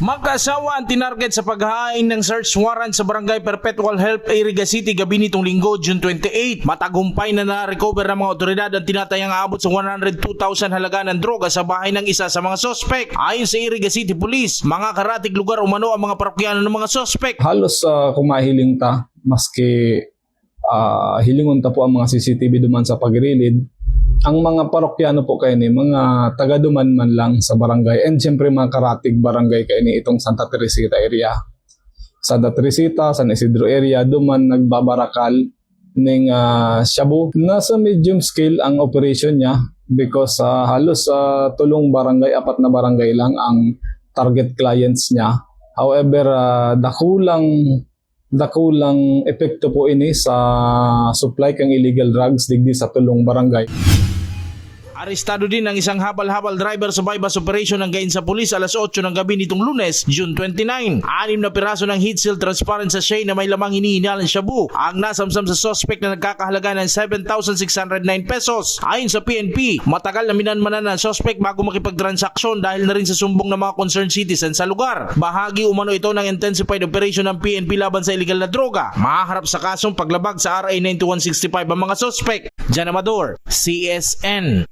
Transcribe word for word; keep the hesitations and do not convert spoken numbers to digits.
Mag-asawa ang tinarget sa paghahain ng search warrant sa Barangay Perpetual Help, Iriga City, gabi nitong Linggo, June twenty-eight. Matagumpay na na-recover ng mga otoridad ang tinatayang aabot sa one hundred two thousand halaga ng droga sa bahay ng isa sa mga suspek. Ayon sa Iriga City Police, mga karatig lugar umano ang mga parokyano ng mga suspek. Halos, ah, kung mahiling ta, maski, ah, hilingon ta po ang mga C C T V duman sa pagrilid, ang mga parokyano po kaini, mga taga duman man lang sa barangay, and siyempre mga karatig barangay kaini itong Santa Teresita area. Santa Teresita, San Isidro area, duman nagbabarakal ning, ah, shabu. Nasa medium scale ang operation niya because, ah, halos, ah, tulong barangay, apat na barangay lang ang target clients niya. However, ah, dakulang, dakulang epekto po ini sa supply kan illegal drugs digdi sa tulong barangay. Arestado din ang isang habal-habal driver sa buy-bust operation ng Gainsa Police alas otso ng gabi nitong Lunes, June twenty-nine. Anim na piraso ng heat-sealed transparent sachet na may lamang hinihinalang shabu ang nasamsam sa suspek na nagkakahalaga ng seven thousand six hundred nine pesos. Ayon sa P N P, matagal na minanmanan ng suspek bago makipagtransaksyon dahil na rin sa sumbong ng mga concerned citizen sa lugar. Bahagi umano ito ng intensified operation ng P N P laban sa illegal na droga. Mahaharap sa kasong paglabag sa R A ninety-one sixty-five ang mga suspek. Jan Amador, C S N.